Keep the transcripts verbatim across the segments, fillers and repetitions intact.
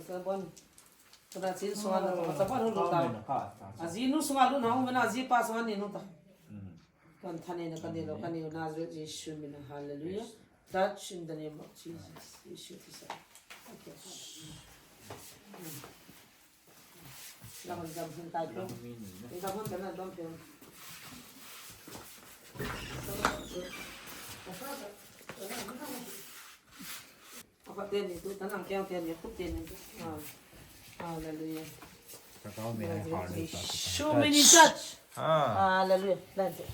Tabon. Kada chin sunga na to, tabon hu ta. Ajinu sunga lu na hu na, ajipa sunga ni nu ta. Kan thani na, kan ni lo, kan ni na, Nazareth Jesu min a, hallelujah. Touch in the name of Jesus. Jesu Christ. Okay. Lam dam hin tai ko. Lam hin dam dam pe. Apa teni tu, tanang keng teni, khup teni tu. Ah. Hallelujah. Show me in touch. Ah. Hallelujah. That's it.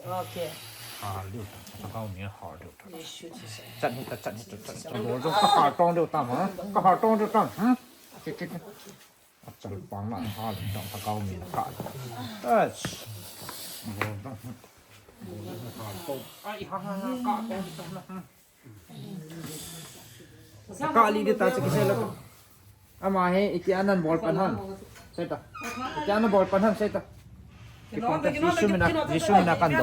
Okay. Hallelujah. Thagau min hallelujah. Chat ni ta, chat ni ta, chat, chat. Lo jo ka ha tong deu tam, ha? Ka ha tong deu tam, ha? Chit, chit. Achal pang na ha le tong thagau min ka. Ach. Lo tong. Ai, ha, ha, ha, ka tong deu tam na. Ka li di ta, chak kisei la. Ama hi, iti anan bol pan han. Sei ta. Iti anan bol pan han, sei ta. Kipong ta, Jisu mina, Jisu mina kan do.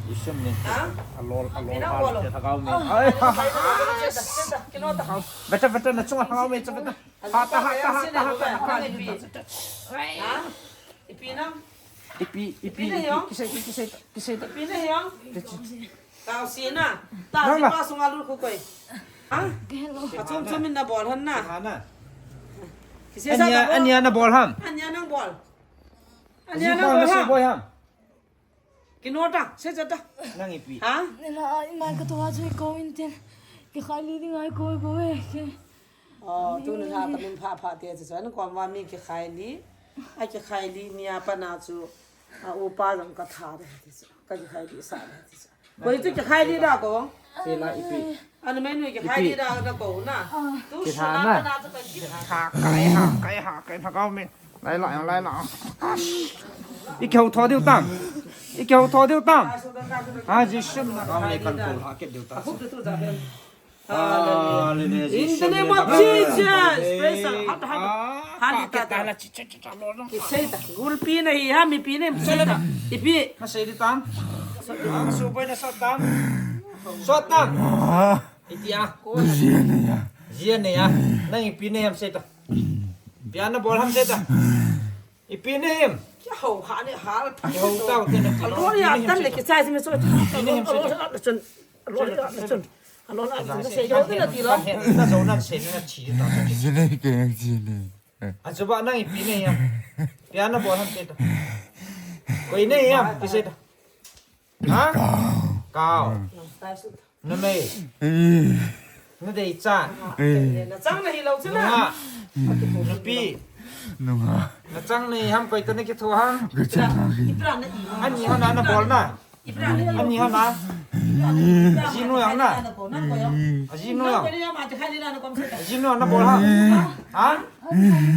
Jisu mina. Alol, alol, alol, te thagau min. Ai, ha, ha. Beta, beta, na chunga thagau min, beta. Ha ta, ha ta, ha ta, ha ta, ha ta. Ipi na? Ipi, ipi, ipi, kisei, kisei, kisei. Ipi na hiang? Tao si na. Ta si pa sunga lut khu koi. Ha? Achom chom in na bol han na. Kisei sa ta bol. Ania na bol ham. Ania nang bol. Ania nang bol ham. Boi ham. Kino ta, se cha ta. Nang ipi. Ha? Nila, ima ka to ha chu ko in tin. Kikhai li ding ai ko ko e. Oh, tu na ha ta min pha pha te chu. An ko ma mi kikhai li. A kikhai li nia pa na chu. A upa jong ka tha de ti chu. Ka kikhai li sa de ti chu. Koi chu kikhai li da ko. Sei la ipi. An mai nu kikhai li da da ko na. Tu su na pa na chu ka ki. Ha, kai ha, kai ha, kai ha, kau mi. Lai la, lai la. I kihou tho diu tam. I kihou tho diu tam. Ha, Jisu na. Kau mi kan ko ha ke diu ta. Hallelujah. In the name of Jesus. Praise the Lord. Hallelujah. Hallelujah. Kisei ta. Gulpi na hi ha, mipi na hi, sei ta. Ipi. Ma sei di tam. Ang suboi na sot tam. Sot tam. Itia. Jia ne ya. Jia ne ya. Nang ipi ne ham sei ta. Ipi ana bol ham sei ta. Ipi ne ham. Kihou ha ne hal. Kihou tau te na. Alo ya tan le kisai si me so. Ipi ne ham sei ta. Alo ya tan le. Alo ya tan le. Sei yo na ti lo. Na zo na sei na chi ta. Jia ne ke yang jia ne. Achuba nang ipi ne ham. Ipi ana bol ham sei ta. Koi ne ham, kisei ta. Ha? Kau. Kau. Na mei. Eh. Na dei cha. Eh. Na chang na hi lo chu na. Nunga. Na pi. Nunga. Na chang na hi ham koi ta na kitho ham. Ka chang na hi. Ani ho na na bol na. Ani ho na. Ajinu yang na. Ajinu yang. Ajinu yang na bol ha. Ha?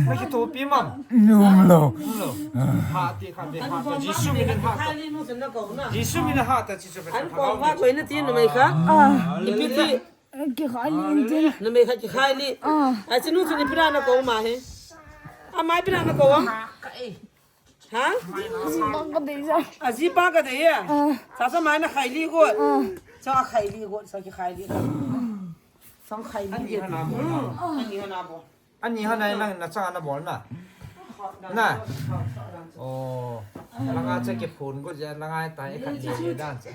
Mai kithopi mam. Nom lo. Nom lo. Ha ti kha de ha ta. Jisu min ha ta. Jisu min ha ta Jisu. An ko ma ko ina ti numei kha. Ah. Ipi ti. Kikhai li in tin. Numei kha kikhai li. Ah. Ai chinu chini pira na ko ma he. A mai pira na ko wa. Ha? Jipa ka dei sa. Ajipa ka dei ya. Ah. Sa sa mai na khai li ko. Ah. Sa khai li ko, sa kikhai li. Sa khai li. Ani ha na bo. Ani ha na nang na cha na bol na. Na. Oh. Langa cha ke phun ko ja langa ta e khat ni dan cha.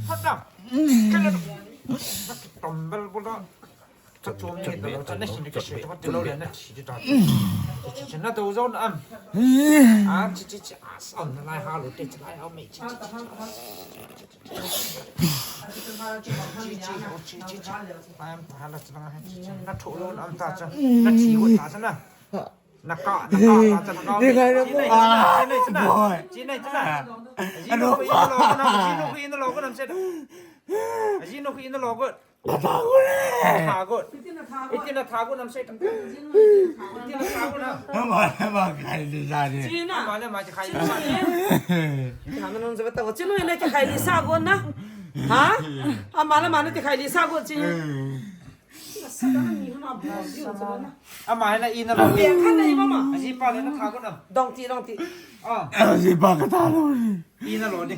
Hot da. Tombel bo da. Cha chom ni da lo cha na sin ke se to ti lo le na chi ta. Chi na to zo na am. Ah, chi chi chi as on na lai ha lo te chi lai ha me chi chi. Ama le ama kikhai li sa di. Ama le ama kikhai li sa. Chinu ina kikhai li sa gon na. Ha? Ama le ama na kikhai li sa gon chi. Ama na ina lo. Ajipa le na tha gon na. Dong ti, dong ti. Ah. Ajipa ka tha lo. Ina lo de.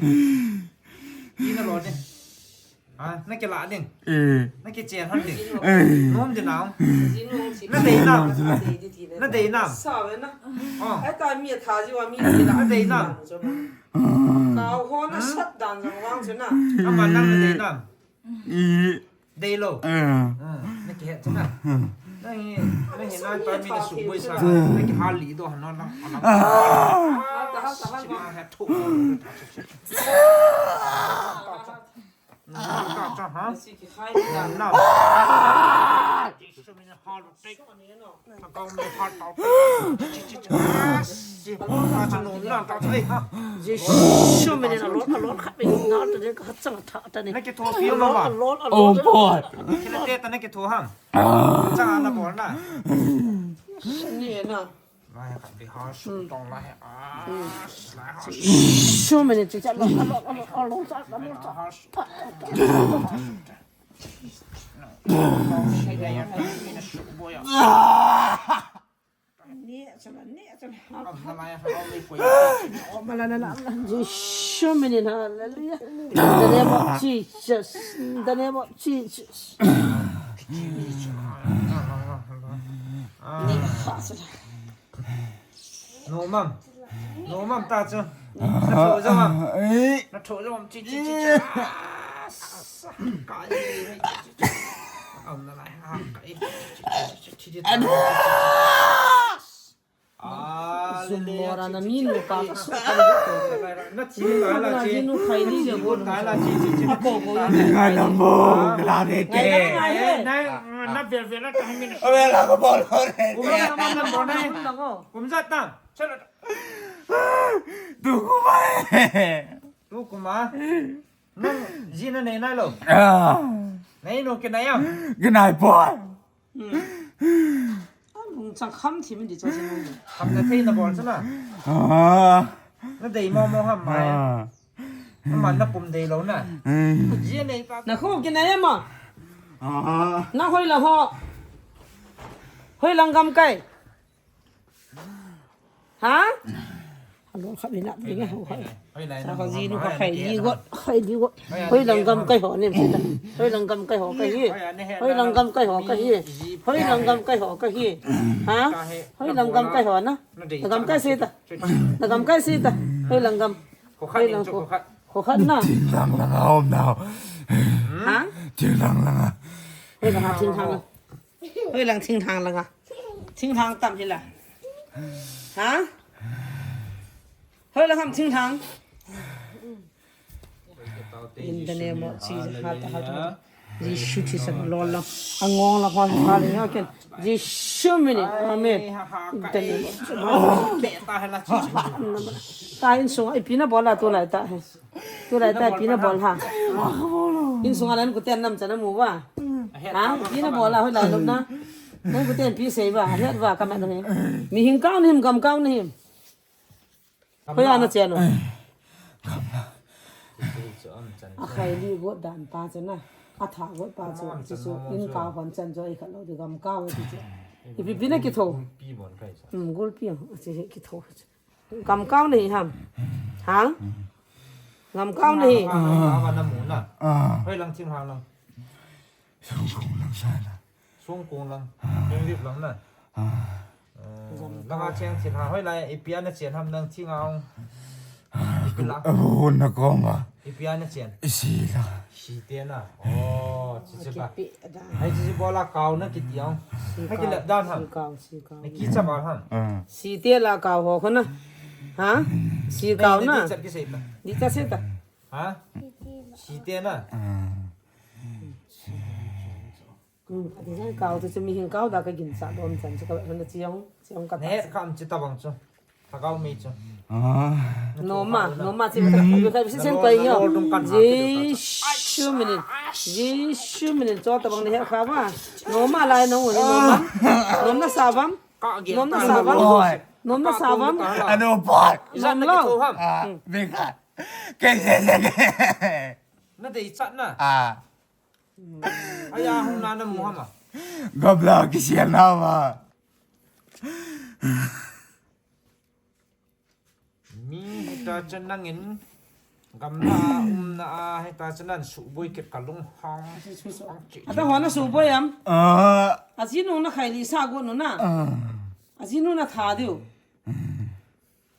Ina lo de. Ah, na kila ding. Eh. Na kichen hon ding. Eh. Nom ding nau. Na dei nam. Na dei nam. Sa ve na. Oh. Ai ta mi tha ji wa mi ti la. Na dei nam. Ka ho na sat dan jong vang chu na. Ama nang na dei nam. Eh. Dei lo. Eh. Ah, na kihet chu na. Na hi, na hi na ta mi na suboi sa. Na kihal li do han na. Ah. Ta ha ta ha. Chi ma ha thu. Oh boy. Lai ha, bihar su tong lai ha. Ah, lai ha. Sure, many things. A lot, a lot, a lot, a lot, a lot. Ni, chala, ni, chala. Oh, mala, la, la, la. Sure, many, hallelujah. In the name of Jesus. In the name of Jesus. Ni, ha, chala. Nom am. Nom am ta chu. Na tho jong am. Eh. Na tho jong am. Chi, chi, chi, chi. Ah, sa, ka, eh, eh, chi, chi, chi. Am na lai, ah, ka, eh, chi, chi, chi, chi, chi, chi, chi. Ah, le, le, mora na min le pa ka so ka le ko. Na chi la la chi. Jinu khai ni le ko. Ka la chi, chi, chi. Ko ko. Ngai na mo, la de te. Ngai, ngai, ngai. Na, na, na, vel, vel la ta min. Vel la ko bol re. Kum ja ta man na bol na. Kum ja ta. Chalo. Tu kuma. Tu kuma. Nang ji na nei nai lo. Ah. Nei no kinai am. Kinai poi. Hmm. Lung chang kham thi min di cho sin. Kham na thei na bol chu na. Ah. Na dei mo mo ham mai. Ah. Aman na pum dei lo na. Hmm. Ji nei ta. Na khu kinai am a. Ah. Na hoi la ho. Hoi lang gam kai. Ha? Alo khat ni na, ni ho khat. Sa ka ji nu ka khai di got, khai di got. Hoi lang gam kai ho nem sita. Hoi lang gam kai ho ka hi. Hoi lang gam kai ho ka hi. Hoi lang gam kai ho ka hi. Ha? Hoi lang gam kai ho na. Na gam kai sita. Na gam kai sita. Hoi lang gam. Hoi lang ko. Ko khat na. Thing lang lang a om na. Ha? Thing lang lang a. Hoi lang a thing lang. Hoi lang thing thang lang a. Thing thang tam hi la. Ha? Hoi lang ham thing thang. In the name of Jesus, ha ta ha ta. Jisu Krista lol lang. Angong lang hoi ha le nyo ken. Jisu min in. Amen. In the name of Jesus. Ta in sung ipi na bol a tu lai ta he. Tu lai ta ipi na bol ha. In sung a nan ku ten nam cha na mu va. Ha? Ipi na bol a hoi lai lop na. Nan ku ten pi sei va. Het va ka ma na he. Mi hing kau na him gam kau na him. Hoi a na chen o. A khai li got dan pa chu na. A tha got pa chu. Chu chu in kau hon chan chu i khat lo di gam kau ti chu. Ipi pi na ki tho. Hmm, gulpi a. Chu he ki tho. Gam kau na hi ham. Ha? Gam kau na hi. Ah. Hoi lang thing hang lang. Sung kong lang sa na. Sung kong lang. Yung lip lang na. Ah. Eh, langa cheng thil ha hoi lai, ipi a na chen ham nang thing a ong. Ipi la. Abu na kong ba. Ipi a na chen. Isi la. Si te na. Oh, chi chi ba. Hai chi chi bola kau na kiti ong. Hai ki lep dan ham. Si kau, si kau. Na ki cha ba ham. Ah. Si te la kau ho khona. Ha? Si kau na. Di cha ki sei ta. Di cha sei ta. Ha? Si te na. Ah. Hmm, ati jang kau tu chu mi hing kau da ka ginchat dom chan chu ka hon chiong, chiong ka ta. Ne, kam chi ta bang chu. Thakau mi chu. Ah. Noma, noma chi ta. Ka bi khai si sen pai yo. Jisu min in. Jisu min in cho ta bang ne he kha ba. Noma lai no ni noma. Noma sa bam. Noma sa bam. Oi. Noma sa bam. Ano boy. Jam lo. Ah, hmm. Big hat. Ke, ke, ke, ke. Na dei chat na. Ah. Aya hung na na mu hama. Gabla kisian na ma. Mi hita chan nangin. Gamla a umna a, hita chu nan suboi kit ka lunghang. Ata hona suboi am? Ah. Ajinu na khaili sa go no na. Ah. Ajinu na tha diu.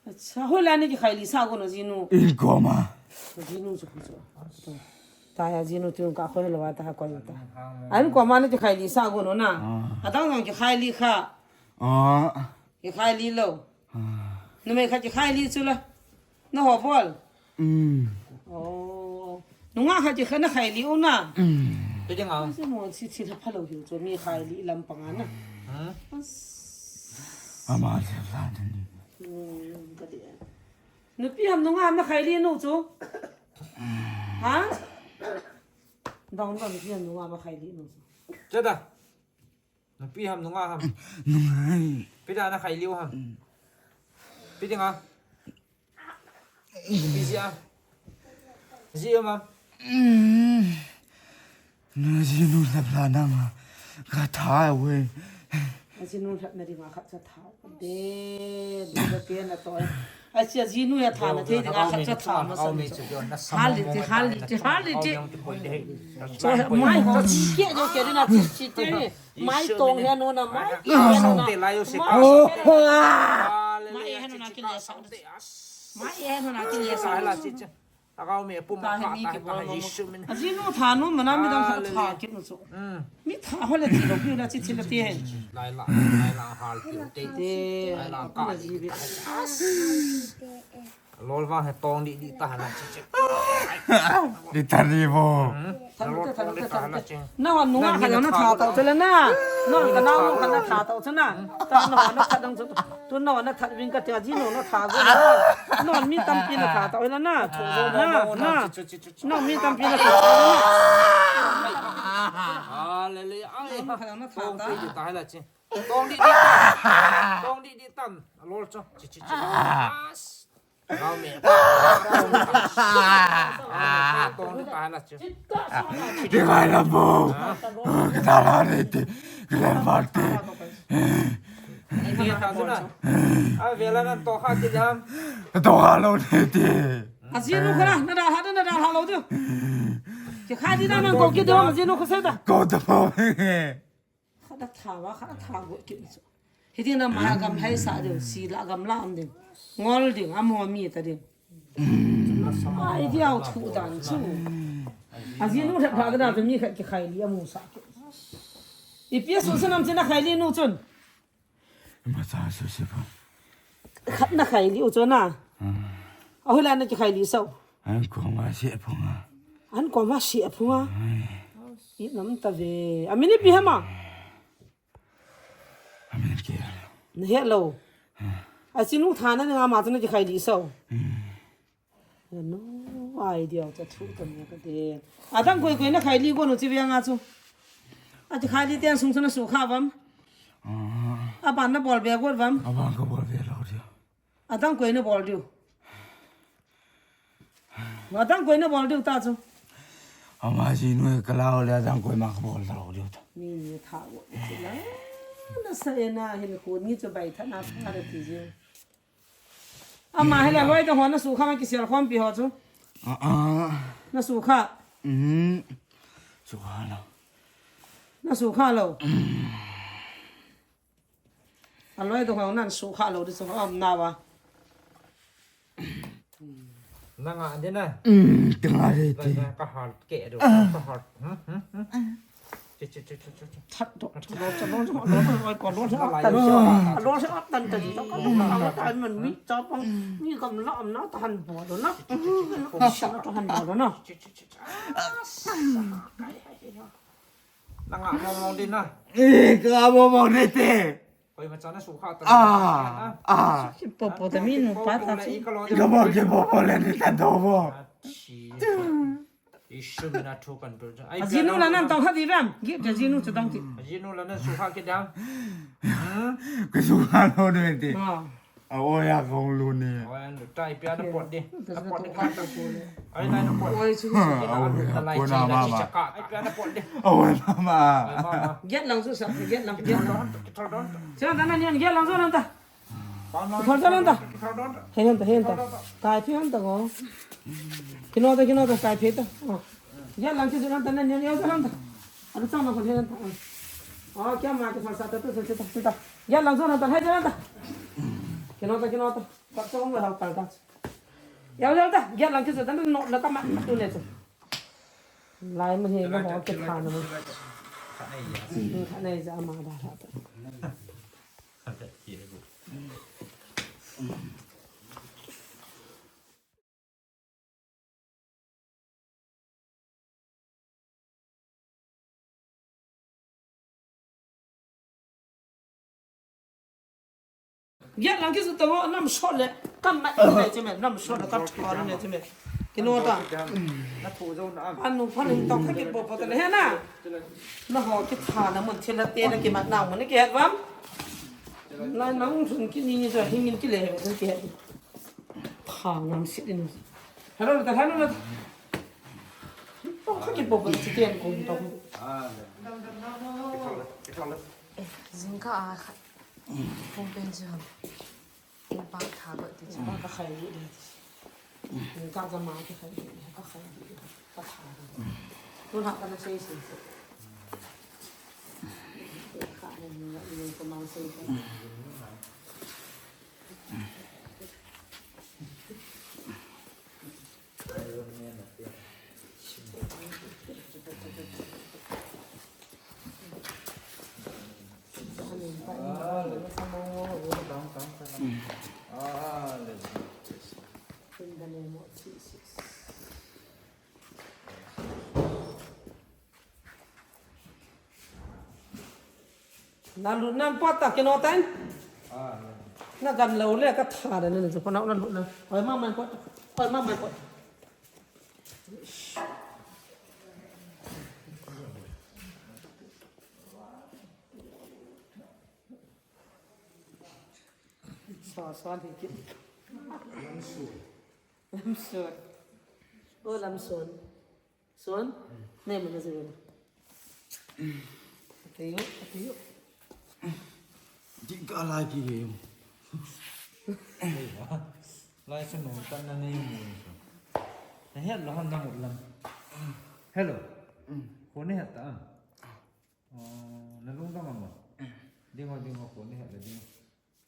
Acha, hoilai na kikhaili sa go no jinu. In koma. Jinu chu chu. Ta ya jinu tu ka khoi lo ta ha koi ta. An koma na kikhaili sa go no na. Ah. Adang dang kikhaili kha. Ah. Kikhaili lo. Ah. Numei kha kikhaili chu la. Na ho bol. Mm. Oh. Nunga kha kikha na khaili u na. Mm. Pe ding a. Mo chi chi la phalo hiu chu mi khaili lam panga na. Hmm? As. Ama le la ni. Hmm, ka ti. Nupi ham nunga ham na khaili nu chu. Ha? Dong dong nupi ham nunga ham na khaili nu chu. Cheda. Nupi ham nunga ham. Nunga. Pi da na khaili u ham. Pi dinga. Pi jia. Ji ma. Mm. Na jinu lhap la na ma. Ka tha we. Ajinu lhap na dinga khat cha tha. De, de, de, pe na to. Acha jinu ya tha na thei dinga khat cha tha ma sa. Hal li ti, hal li ti, hal li ti. Mai ho chi ke jo ke dina chi chi ti. Mai tong he no na, mai he no na. Mai he no na kin ya sa. Mai he no na kin ya sa. Agao me pum ka ta ta Jisu min. Ajinu tha nu mana mi dang tha tha kit nu chu. Mm. Mi tha ho le ti lo pi la chi chi la ti he. Lai la, lai la hal ti te. Te. Lai la ka ji bi. Lol vang he tong di di ta na chi chi. Di ta di bo. Hmm? Tha lu te, tha lu te, tha lu te. Na hon nunga kha na tha tau chu le na. Na hon ka nau nung kha na tha tau chu na. Ta na hon na tha dang chu. Tu na hon na tha ving ka te ajinu na tha go na. Na hon mi tampi na tha tau le na. Tho go na, na. Na mi tampi na tha tau le na. Hallelujah. Ai, na hon na tha tau. Tong di di ta. Tong di di tam. Lol chu. Chi chi chi. As. Di vai la bo. Ka da la re te. Ka da la te. Ni ta chu na. A vela nan to kha ti jam. To kha lo te te. Ajinu kha na da ha na da ha lo tu. Ki kha di na man ko ki do ajinu kha se da. Ko da bo. Kha da tha wa, kha da tha go ki chu. Hi ding na ma gam hai sa ding, si la gam la am ding. Ngol ding, amo mi ta ding. Ai diau thu dan chu. Ajinu lhep lha da tu mi khat kikhaili amu sa ki. Ipi a su sanam china khaili nu chun. Ma cha su se pa. Khat na khaili u chun na. Ahoi la na kikhaili sau. An koma se phunga. An koma se phunga. Ai. I nam ta ve. Amin ipi hama. Amin ke. Na he lo. Ajinu tha na nga ma chu na kikhaili sau. Hmm. No idea cha thu ta me ka de. Adang koi koi na khaili go no chi ve nga chu. Ati khaili ten sung chu na su kha vam. Ah. Aban na bol be go vam. Aban ka bol be lo dia. Adang koi na bol diu. Adang koi na bol diu ta chu. Ama jinu ka lao le adang koi ma ka bol lo diu ta. Mi ni tha go ti la. Na sa e na hin ko ni chu bai tha na tha da ti ji. Ama he la loi da ho na su kha ma ki sel khom pi ho chu. Ah, ah. Na su kha. Mm. Su kha lo. Na su kha lo. A loi dong hong nan su kha lo di su kha um na wa. Na nga di na. Mm, ka nga di ti. Ka hal ke do, ka hal. Hmm, hmm, hmm. Chi, chi, chi, chi, chi, chi. That do, that do, that do, that do, oi, ko lo, that do. Lo, that do, that do. Ka lo, that do, man mi cha pang, mi kam la am na ta han bo do na. Chi, chi, chi, chi, chi. Ka sa na ta han bo do na. Chi, chi, chi, chi. Ah, sa, sa, ka, ya, ya, ya. Na nga mong mong di na. Eh, ka nga mong mong di te. Koi ma cha na su kha ta. Ah, ah. Ki po po ta mi nu pa ta chu. Ka mo ki po po le ni ta do mo. Isu mi na thu kan tul. Ajinu la nan tong kha di ram. Gi ajinu chu dang ti. Ajinu la nan su kha ki dam. Ka su kha lo de ti. Ah. A, oi, a kong lu ni. Oi, an lu tai pia na pot di. Na pot di ka ta. Ai, nai na pot. Oi, chu. A, oi, a kona mama. Ai, pia na pot di. Oi, mama. Oi, mama. Get lang chu sa, get lang, get lang. Thal don, thal don. Chu ta na ni an get lang chu nan ta. Thal don, thal don ta. Thal don. He han ta, he han ta. Tai pia han ta ko. Kino ta, kino ta, kai phe ta. Ah. Gate lang kijoh nan ta, nan, nan, nan, nan ta. Aru chang ma ko nan ta. Ah. Ah, kya ma ke sa sa ta, ta, ta, ta, ta. Gate lang joh nan ta, hai joh nan ta. Kino ta, kino ta. Ka chong la ta ta. Ya, ya ta. Gate lang kijoh nan ta, no, na ka ma, tu ne chu. Lai mun hi na ho kitha na mun. Kha nei ja ma da ha ta. Gate lang kijoh ta ngo, nam shot le, kam ma ne che me, nam shot le, kam thor ne che me. Kino ta. Na thu jo na am. Anu phan in tong kha ki bo bo ta le he na. Na ho kitha na mun thila te na ki ma na mun ki het vam. Lai nang thun ki ni ni jo hing in ki le he ki het. Tha nang sit in. Hello, ta hello. Tong kha ki bo bo ti ken ko tong. Jingkah a khat. Kong pen chu ham. Kong pa tha ko ti chu. Ka khai ni. Jingkah jama ki khai ni. Ka khai ni. Ka tha ni. Tun ha ka na sei sei. Ka ni ni ko mang sei. Na lut nan pot ta kino tan. Na gan lo le ka tha le ne chu ko na na lut na. Oi ma mai pot. Oi ma mai pot. So so ni ki. Lamson. O Lamson. Son, ne mana jira. Atayo, atayo. Di ka lai ki he. Lai sa no tan na nei mu so. Na het lo han na mut lam. Hello. Ko ne het ta. Oh, na lung dang ama. Ding ho, ding ho, ko ne het la ding.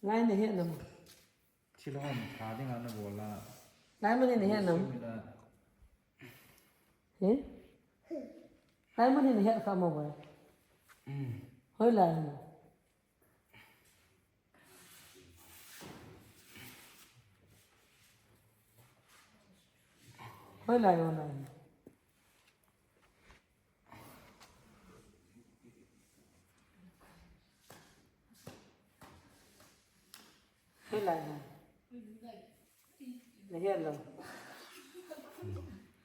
Lai ne het na ma. Thil hom tha dinga na bol a. Lai mun hin he nam. Sumina. He? Lai mun hin he kha ma bol. Mm. Hoi lai. Hoi lai, hoi lai. Hoi lai ha. Na hian lo.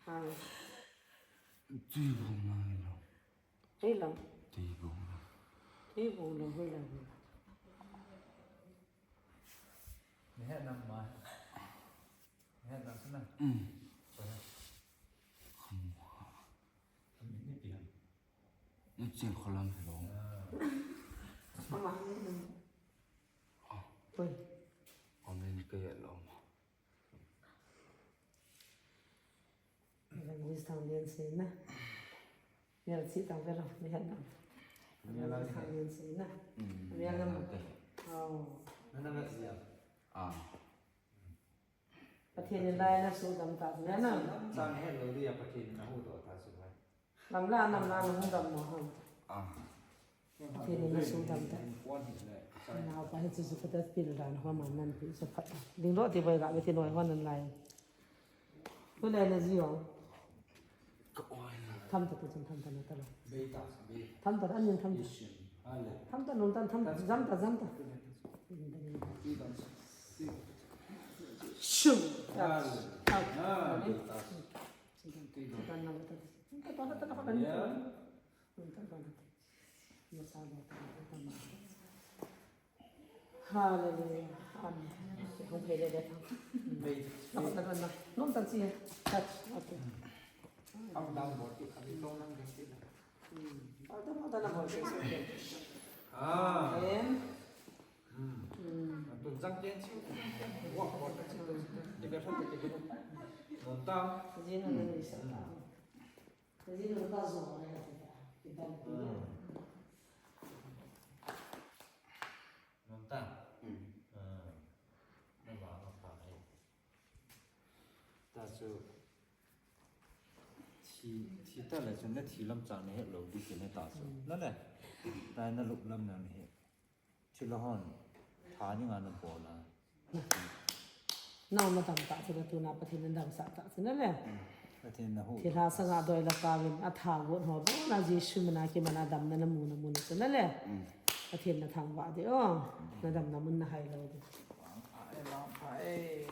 Ha. Tui bu na lo. Hoi lo. Tui bu na. Tui bu lo, hoi lai. Na hian nam ma. Na hian nam sana. Mm. Kham ha. Ni chen kholam hello. Ama ni. Oi. Online ka ya lo. Evangelist Thang Lian Sen na. Mial si tang velo, mi het na. Mial Evangelist Thang Lian Sen na. Mm, mial na. Mial na. Oh. Na na ya. Ah. Pathen in lai na sudam ta na na. Chang het lo dia Pathen in na huhdoh ta su mai. Lam la, nam la, na hung dam mo ham. Ah. Pathen in na sudam ta. Nau pa hi chu chu ka ta pil dan ho man nan pi chu phat. Ding lo ti boi ga me ti noi ho nan lai. Ko le na ji ho. Tham ta tu chun tham ta na ta lo. Tham ta an nin tham ta. Tham ta nun tan tham jam ta jam ta. Shum. Hallelujah. Amen. Hong phei le le thang. Nom tan chi. Touch. Okay. Am dang bot ki khabi tong nang ding ti. Amen. Hmm. Hmm. Tu jang chen chi. Wa wa ta chi tu. Ti ka thong ti ka thong. Ka jinu na ni sa ta. Ka jinu ka jo na ya ta. Kita ni. Nonta. Hmm. Ah. Na ba na pa hai. Ta chu thi, thi ta le chu na thi lam cha na he lo di ki na ta chu. Hmm. Na le. Ta na lup lam na he. Thilha hon, tha ni nga na bol a. Nau na dam ta chu na tu na Pathen na dam sa ta chu na le. Pathen na hu. Thilha sanga doi la ka vin a tha got ho bo na Jesu mina ki mana dam na na mu na mu na chu na le. Pathen na thang va de o. Na dam na mun na hai lo de. Ai, lang pa, eh.